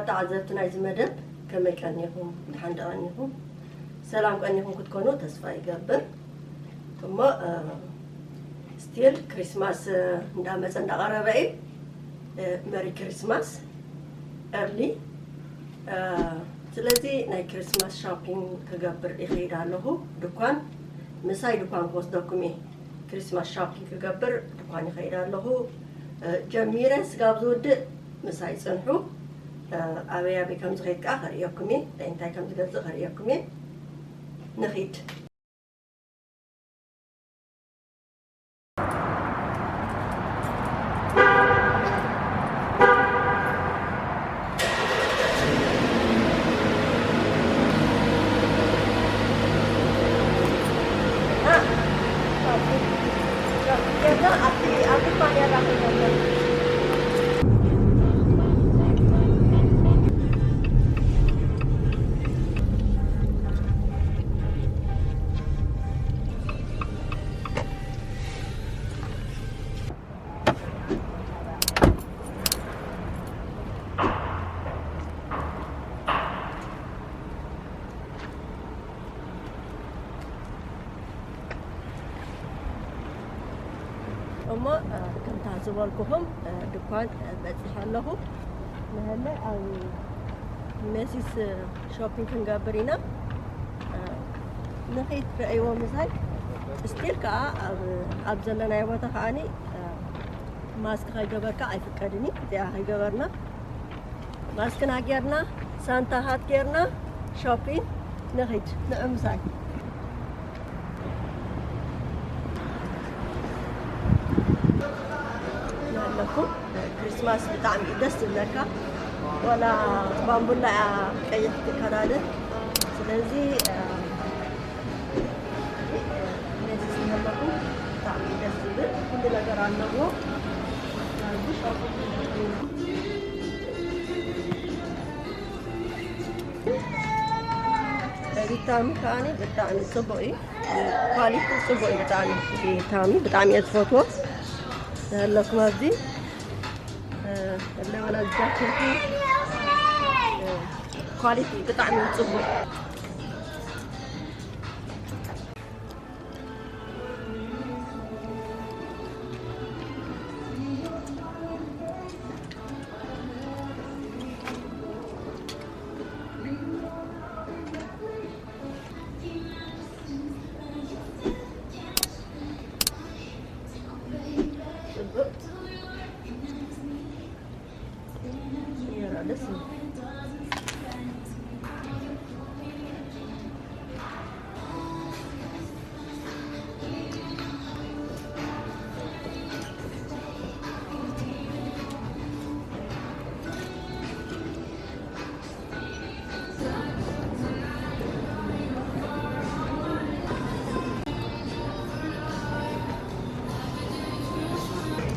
ተዓዘብቲ ናይዚ መደብ ከመይ ቀኒኹም? ደሓን ዶ ቀኒኹም? ሰላም ቀኒኹም ክትኮኑ ተስፋ ይገብር። እሞ፣ እ፣ ስቲል ክሪስማስ፣ እ፣ እንዳመጸ እንዳቐረበ እዩ። እ፣ መሪ ክሪስማስ ኤርሊ። እ፣ ስለዚ ናይ ክሪስማስ ሾፒንግ ክገብር ይኸይድ ኣለኹ። ድኳን ምሳይ ድኳን ክወስደኩም እየ። ክሪስማስ ሾፒንግ ክገብር ድኳን ይኸይድ ኣለኹ። እ፣ ጀሚረ ስጋብ ዝውድእ ምሳይ ጽንሑ። እ፣ ኣበይ ኣበይ ከም ዝኸይድ ከኣ ከርእየኩም እየ። እንታይ እንታይ ከም ዝገዝእ ከርእየኩም እየ። ንኺድ። እሞ፣ እ፣ ከምታ ዝበልኩኹም፣ እ፣ ድኳን፣ እ፣ በጺሐ ኣለኹ። ንሀለ ኣብ ሜሲስ፣ እ፣ ሾፒንግ ክንገብር ኢና። እ፣ ንኸይድ ረእይዎ ምሳይ። ስቲል ከኣ ኣብ፣ ኣብ ዘለናዮ ቦታ ከኣኒ፣ እ፣ ማስክ ከይገበርካ ኣይፍቀድን እዩ። እዚኣ ከይገበርና፣ ማስክና ጌርና፣ ሳንታ ሃት ጌርና፣ ሾፒንግ ንኺድ፣ ንዑ ምሳይ። ኣለኩም። ክሪስማስ ብጣዕሚ እዩ ደስ ዝብለካ። ዋላ ባምቡላ እያ ቀይሕ ትከዳድን። ስለዚ፣ እ፣ ነዚ ዝነበርኩ ብጣዕሚ ደስ ዝብል ኩሉ ነገር ኣለዎ። ሪታሚ ከዓኒ ብጣዕሚ ጽቡቕ እዩ። ኳሊቲ ጽቡቕ እዩ ብጣዕሚ። ሪታሚ ብጣዕሚ እየ ዝፈትዎ። ዘለኩም ኣብዚ፣ እ፣ ኣለወላ ጃኬት፣ እ፣ ኳሊቲ ብጣዕሚ እዩ ጽቡቕ።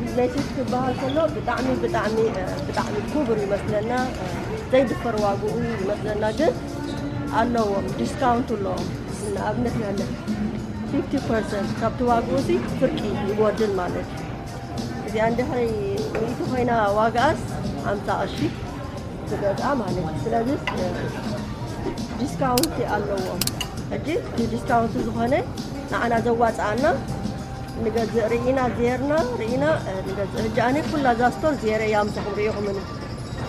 ቢዝነስ ክበሃል ከሎ ብጣዕሚ፣ ብጣዕሚ፣ እ፣ ብጣዕሚ ክቡር ይመስለና። እ፣ ዘይድፈር ዋግኡ ይመስለና፣ ግን ኣለዎም፣ ዲስካውንት ኣለዎም። ንኣብነት ያለ ፊፍቲ ፐርሰንት ካብቲ ዋግኡ ሲ ፍርቂ ይጎድል ማለት እዩ። እዚኣ እንድሕሪ ሚእቲ ኮይና ዋግኣስ ሓምሳ ቅርሺ ዝገዝኣ ማለት እዩ። ስለዚ ዲስካውንት ኣለዎም። ሕጂ እቲ ዲስካውንት ዝኾነ ንዓና ዘዋፅኣና ንገዝእ ርኢና ዜርና ርኢና ንገዝእ። ሕጂ ኣነ ኩላ እዛ ስቶር ዜረ እያ ምሳኹም ርኢኹምኒ።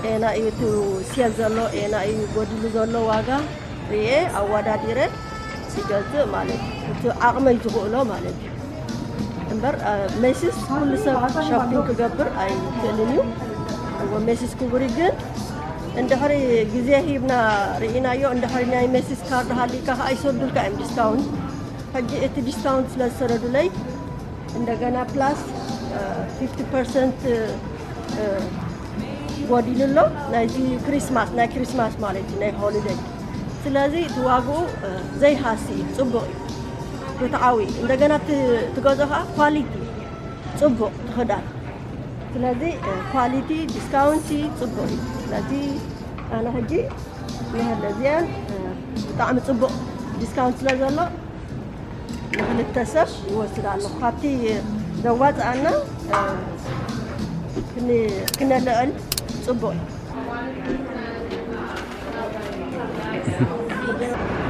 ኤና እዩ እቲ ሴል ዘሎ፣ ኤና እዩ ጎዲሉ ዘሎ ዋጋ ርኤ ኣዋዳዲረ ይገዝእ ማለት እዩ። እቲ ዓቕመይ ዝኽእሎ ማለት እዩ። እምበር፣ እ፣ ሜሲስ ኩሉ ሰብ ሾፒንግ ክገብር ኣይክእልን እዩ። እዎ ሜሲስ ክቡር እዩ፣ ግን እንድሕሪ ግዜ ሂብና ርኢናዮ፣ እንድሕሪ ናይ ሜሲስ ካርድ ሃሊካ ከኣ ይሰዱልካ እዮም ዲስካውንት። ሕጂ እቲ ዲስካውንት ስለ ዝሰደዱለይ እንደገና ፕላስ፣ እ፣ ፊፍቲ ፐርሰንት፣ እ፣ ጎዲሉ ኣሎ። ናይዚ ክሪስማስ፣ ናይ ክሪስማስ ማለት እዩ፣ ናይ ሆሊደይ። ስለዚ እቲ ዋግኡ፣ እ፣ ዘይሃሲ እዩ፣ ጽቡቕ እዩ፣ ርትዓዊ እዩ። እንደገና እቲ ትገዝኦ ከኣ ኳሊቲ ጽቡቕ፣ እቲ ክዳን። ስለዚ፣ እ፣ ኳሊቲ ዲስካውንቲ ጽቡቕ እዩ። ስለዚ ኣነ ሕጂ ንህለ እዚኣን፣ እ፣ ብጣዕሚ ጽቡቕ ዲስካውንት ስለ ዘሎ ንኽልተ ሰብ ይወስድ ኣለኹ። ካብቲ ዘዋጽኣና፣ እ፣ ክን-፣ ክነልዕል ጽቡቕ እዩ።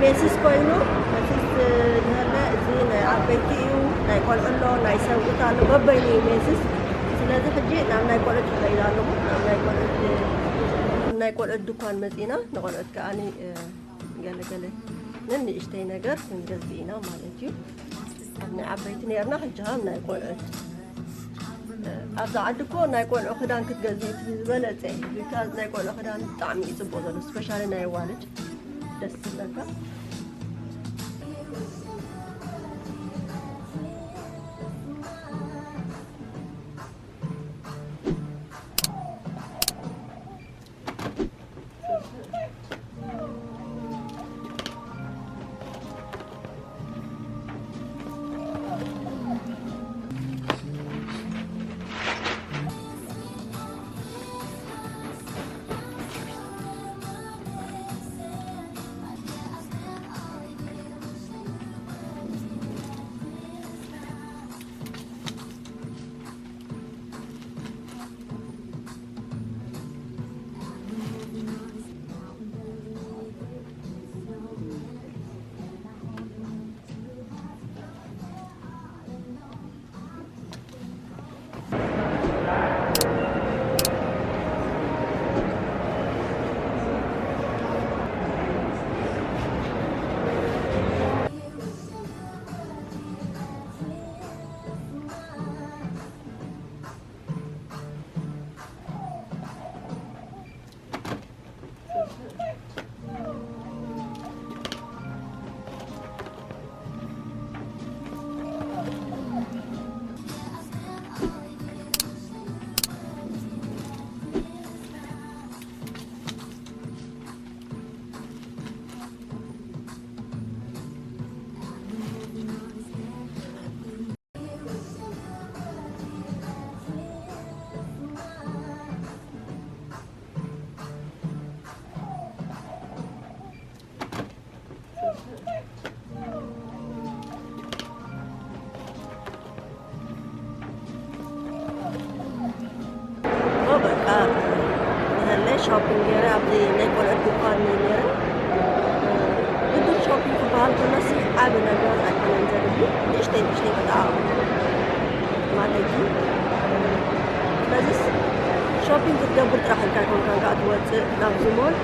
ሜስስ ኮይኑ፣ ሜስስ፣ እ፣ ዝህለ እዚ ናይ ዓበይቲ እዩ፣ ናይ ቆልዑ ኣሎ፣ ናይ ሰብኡት ኣሎ፣ በበይኑ እዩ ሜስስ። ስለዚ ሕጂ ናብ ናይ ቆልዑት ይኸይድ ኣለኹ፣ ናብ ናይ ቆልዑት፣ እ፣ ናይ ቆልዑት ድኳን መጺና፣ ንቆልዑት ከኣኒ፣ እ፣ ገለ ገለ ነንእሽተይ ነገር ክንገዝእ ኢና ማለት እዩ። ኣብ ናይ ዓበይቲ ነርና፣ ሕጂ ኸኣ ናይ ቆልዑት። ኣብዚ ዓዲ እኮ ናይ ቆልዑ ክዳን ክትገዝእ እቲ ዝበለጸ እዩ። ቢካዝ ናይ ቆልዑ ክዳን ብጣዕሚ እዩ ጽቡቕ ዘሎ፣ ስፔሻሊ ናይ ኣዋልድ ደስ ዝብለካ። ኦ፣ በቃ፣ ንዘለይ ሾፒንግ ገይረ ኣብዚ ናይ ቆልዑት ድኳን እዩ ነይረ። ግድን ሾፒንግ ክበሃል ከሎሲ ዓቢ ነገር ኣይኮነን ዘድሊ፣ ንእሽተይ ንእሽተይ ክጠዓቕ ማለት እዩ። ስለዚስ ሾፒንግ ክትገብር ጥራሕ ኢልካ ኣይኮንካን ከኣ ትወጽእ ናብዚ ሞል።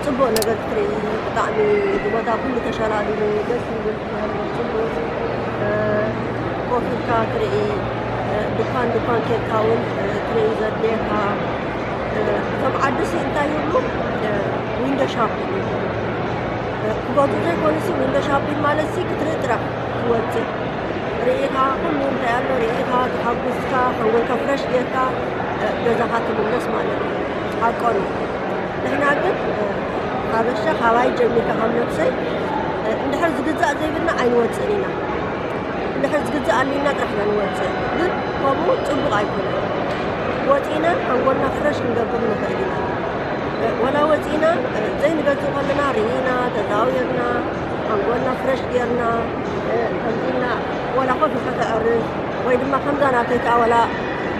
ጽቡቕ ነገር ክትርኢ፣ ብጣዕሚ እቲ ቦታ ኩሉ ተሸላሊሙ፣ ደስ ዝብል፣ ጽቡቕ፣ እ፣ ኮፍ ኢልካ ትርኢ፣ እ፣ ድኳን ድኳን ኬድካ እውን፣ እ፣ ትርኢ ዘድልየካ። እ፣ እቶም ዓድሲ እንታይ ይብሉ? እ፣ ዊንዶ ሻፒንግ ይብሉ። እ፣ ክገዝኡ ዘይኮኑሲ ዊንዶ ሻፒንግ ማለትሲ ክትርኢ ጥራሕ ትወጽእ። ርኢኻ ኩሉ እንታይ ኣሎ ርኢኻ፣ ተሓጉስካ፣ ሓንጎልካ ፍረሽ ጌርካ፣ እ፣ ገዛኻ ትምለስ ማለት እዩ። ሓቆን እዩ። ንሕና ግን፣ እ፣ ሓበሻ ካባይ ጀሚርካ ካብ ነብሰይ፣ እ፣ እንድሕር ዝግዛእ ዘይብልና ኣይንወጽእን ኢና። እንድሕር ዝግዛእ ኣልዩና ጥራሕ ኢና ንወጽእ። ግን ከምኡ ጽቡቕ ኣይኮነን። ወጺእና ሓንጎልና ፍረሽ ክንገብር ንኽእል ኢና። እ፣ ወላ ወጺእና፣ እ፣ ዘይንገዝእ ከለና ርኢና፣ ተዛዊርና፣ ሓንጎልና ፍረሽ ጌርና፣ እ፣ ከምዚ ኢልና ወላ ኮፍ ኢልካ ተዕርፍ፣ ወይ ድማ ከምዛ ናተይ ከኣ ወላ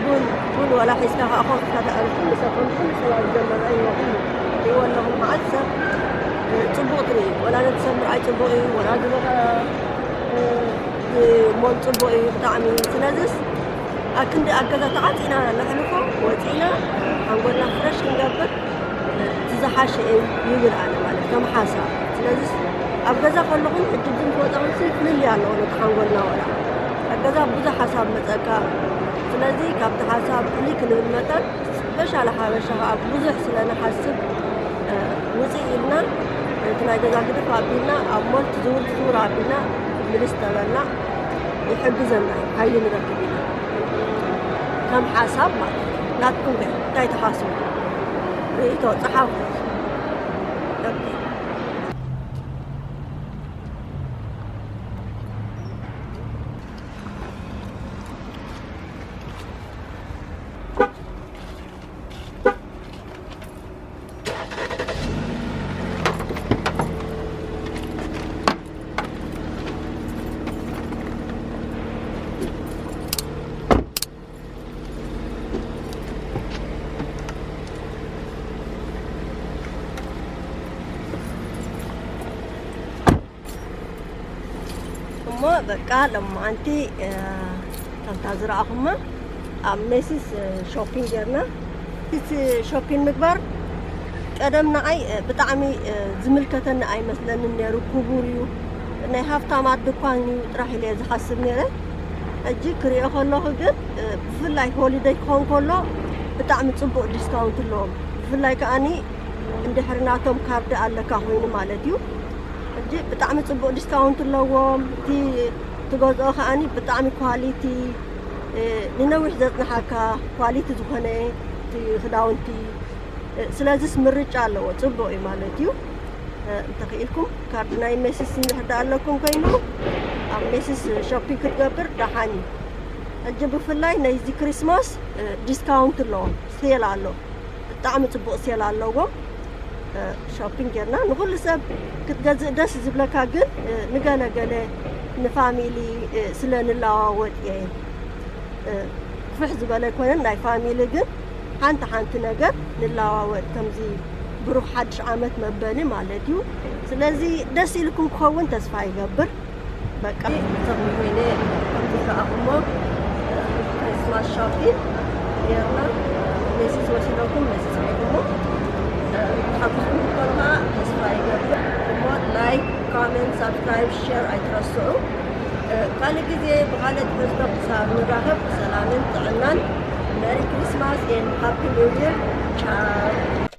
ቡን፣ ቡን ወላ ሒዝካ ከኣ ኮፍ ኢልካ ተዕርፍ። ኩሉ ሰብ ከምዚ ኩሉ ሰብ ኣብ ዘመና እዩ ኩሉ ሪእዎ ኣለኹም። መዓት ሰብ፣ እ፣ ጽቡቕ ትርኢ። ወላ ነቲ ሰብ ምርኣይ ጽቡቕ እዩ፣ ወላ ዝበኸ፣ እ፣ ሞል ጽቡቕ እዩ ብጣዕሚ። ስለዚስ ኣብ ክንዲ ኣብ ገዛ ተዓጺና ነሕልፎ፣ ወጺእና ሓንጎልና ፍረሽ ክንገብር፣ እቲ ዝሓሸ እዩ ይብል ኣነ፣ ማለት ከም ሓሳብ። ስለዚ ኣብ ገዛ ከለኹን ሕጂ ግን ክወፃኹንሲ ፍልልይ ኣለዎ ነቲ ሓንጎልና ወላ ኣብ ገዛ ብዙሕ ሓሳብ መፀካ። ስለዚ ካብቲ ሓሳብ ፍልይ ክንብል መጠን ስፔሻል ሓበሻ ከዓ ብዙሕ ስለ ንሓስብ፣ እ፣ ውፅእ ኢልና እቲ ናይ ገዛ ግድፍ ኣቢልና ኣብ ሞል ትዝውር ትዝውር ኣቢልና ምልስ ተበልና ይሕግዘና እዩ፣ ሓይሊ ንረክብ ኢና። ከም ሓሳብ ማለት እዩ። ናትኩም ከ እንታይ ትሓስቡ? ርእይቶ ጸሓፉ። ኦኬ። እሞ በቃ ለማዓንቲ ከምታ ዝረኣኹማ ኣብ ሜሲስ ሾፒንግ ጌርና። እቲ ሾፒንግ ምግባር ቀደም ንዓይ ብጣዕሚ ዝምልከተኒ ኣይመስለንን ነይሩ። ክቡር እዩ፣ ናይ ሃፍታማት ድኳን እዩ ጥራሕ ኢለ ዝሓስብ ነይረ። ሕጂ ክሪኦ ከለኹ ግን ብፍላይ ሆሊደይ ክኾን ከሎ ብጣዕሚ ፅቡቕ ዲስካውንት ኣለዎም። ብፍላይ ከዓኒ እንድሕሪ ናቶም ካርድ ኣለካ ኮይኑ ማለት እዩ። ሕጂ ብጣዕሚ ፅቡቕ ዲስካውንት ኣለዎም። እቲ ትገዝኦ ከዓኒ ብጣዕሚ ኳሊቲ፣ ንነዊሕ ዘፅንሓካ ኳሊቲ ዝኾነ እቲ ክዳውንቲ። ስለዚስ ምርጫ ኣለዎ፣ ፅቡቕ እዩ ማለት እዩ። እንተኽኢልኩም ካርድ ናይ ሜሲስ እንድሕር ደኣ ኣለኩም ኮይኑ ኣብ ሜሲስ ሾፒንግ ክትገብር ደሓን እዩ። ሕጂ ብፍላይ ናይዚ ክሪስማስ ዲስካውንት ኣለዎም፣ ሴል ኣሎ። ብጣዕሚ ፅቡቕ ሴል ኣለዎም። ሾፒንግ ጌርና ንኹሉ ሰብ ክትገዝእ ደስ ዝብለካ ግን ንገለገለ ንፋሚሊ ስለ ንለዋወጥ እየ። ክፍሕ ዝበለ ኣይኮነን ናይ ፋሚሊ ግን ሓንቲ ሓንቲ ነገር ንለዋወጥ ከምዚ ብሩኽ ሓድሽ ዓመት መበሊ ማለት እዩ። ስለዚ ደስ ኢልኩም ክኸውን ተስፋ ይገብር። በቃ እቶም ኮይነ ከምቲ ዝረኣኹሞ ክሪስማስ ሾፒንግ ጌርና ሜሲስ ወሲደኩም ሜሲስ ሒድሞ ሓጉስኩም ትኾኑ ከዓ ተስፋ ይገብር። እሞ ላይክ፣ ኮመንት፣ ሳብስክራይብ፣ ሼር ኣይትረስዑ። ካልእ ግዜ ብኻልእ ትሕዝቶ ክሳብ ንራኸብ ብሰላምን ጥዕናን። መሪ ክሪስማስ ኤንድ ሃፒ ኒው ይር። ቻው።